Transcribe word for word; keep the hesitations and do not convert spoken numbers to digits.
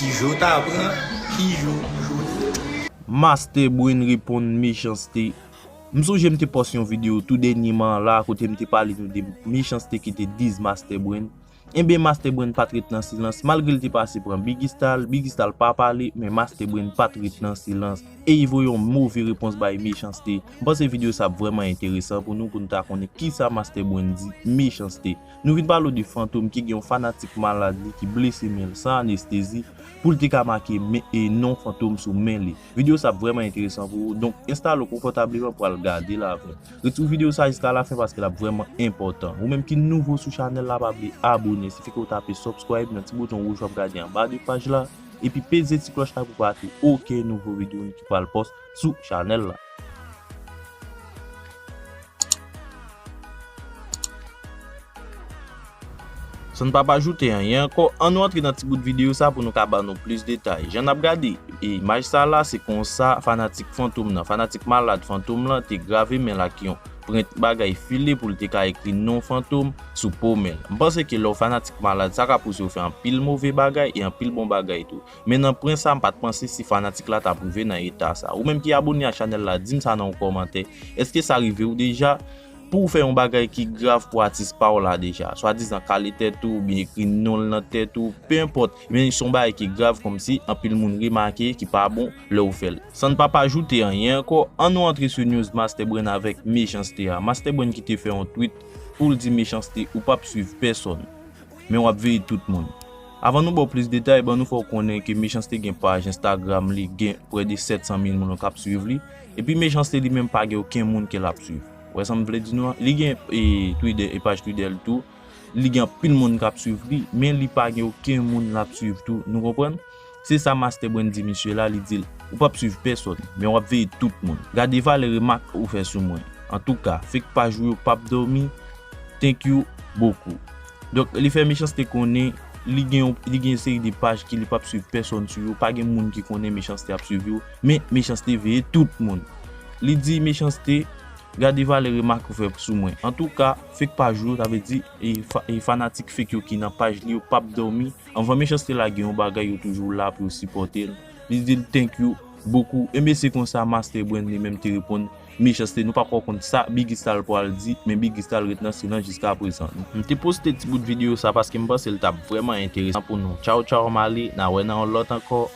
Ki jou ta pran? Ki jou? Master Brain reponn Mechanste. M sonje m te pòs yon videyo tou dènyèman la kote m te pale nou de Mechanste ki te diz Master Brain. Enben Master Brain pa t ret nan silans, malgre l te pase pran Biggy Stal, Biggy Stal pa pale, men Master Brain pa t ret nan silans. E li voye yon move repons bay Mechanste. M panse videyo sa ap vrèman enteresan pou nou, pou nou ta konnen kisa Master Brain di Mechanste. Nou vin pale w de Fantom ki gen yon fanatik malad li ki blese men l san anestezi pou l te ka make men, e non Fantom sou men li. Videyo sa ap vrèman enteresan pou ou, donk enstale w konfòtableman pou al gade l avè m. Retire videyo sa jiska lafen paske l ap vrèman enpòtan. Ou menm ki nouvo sou chanèl la, pa bliye abòne. Sifi ke w tape subscribe nan ti bouton wouj w ap gade anba de paj la, epi peze ti klòch la pou pa rate okenn nouvo videyo nou ki pral pòs sou chanèl la. San n pa pa ajoute anyen ankò, ann nou antre nan ti bout videyo sa pou nou ka ba nou plis detay. Jan n ap gade e imaj sa la, se konsa fanatik Fantom nan, fanatik malad Fantom lan te grave men l ak yon prent bagay file pou l te ka ekri non Fantom sou po men l. M panse ke lè w fanatik malad, sa ka pouse w fè anpil move bagay e anpil bon bagay tou. Men nan pwen sa, m pa t panse si fanatik la t ap rive nan eta sa. Ou menm ki abòne a chanèl la, di m sa nan yon kòmantè. Èske sa rive w deja? Pou w fè yon bagay ki grav pou atis pa w la deja, swadizan kale tèt ou oubyen ekri non l nan tèt ou, pe enpòt, men se yon bagay ki grav kòmsi anpil moun remake ki pa bon lè w fè l. San n pa pa ajoute anyen ankò, ann nou antre sou news Master Brain avèk Mechanste a. Master Brain ki te fè yon tweet pou l di Mechanste ou p ap swiv pèsonn, men w ap veye tout moun. Avan nou ba w plis detay, ban nou fè w konnen ke Mechanste gen paj Instagram li, gen prè de sèt san mil moun k ap swiv li. Epi Mechanste li menm pa gen okenn moun ke l ap swiv. Ou wè sa m vle di nou an? Li gen e, Twitter, e paj Twitter li tou. Li gen anpil moun k ap swiv li, men li pa gen okenn moun l ap swiv tou. Nou konprann? Se sa Master Brain di misye la, li di l, ou p ap swiv pèsonn, men w ap veye tout moun. Gade valè remak ou fè sou mwen. Antouka, fake paj ou yo p ap dòmi. Thank you beaucoup. Donk, li fè Mechanste konnen li gen yon, li gen yon seri de paj ke li p ap swiv pèsonn sou yo. Pa gen moun ki konnen Mechanste ap swiv yo, men Mechanste veye tout moun. Li di Mechanste, gade valè remak ou fè sou mwen. Antouka, fake paj ou yo, sa vle di e, fa, e fanatik fake yo ki nan paj li yo p ap dòmi. Anvan Mechanste lage yon bagay, yo toujou la pou yo sipòte l. Li di l thank you beaucoup. Enben se konsa Master Brain li menm te reponn Mechanste. Nou pa ko konn sa Biggy Stal pral di, men Biggy Stal ret nan silans jiska prezan. M te poste ti bout videyo sa paske m panse l t ap vrèman enteresan pou nou. Tchaw tchaw, m ale, n a wè nan yon lòt ankò.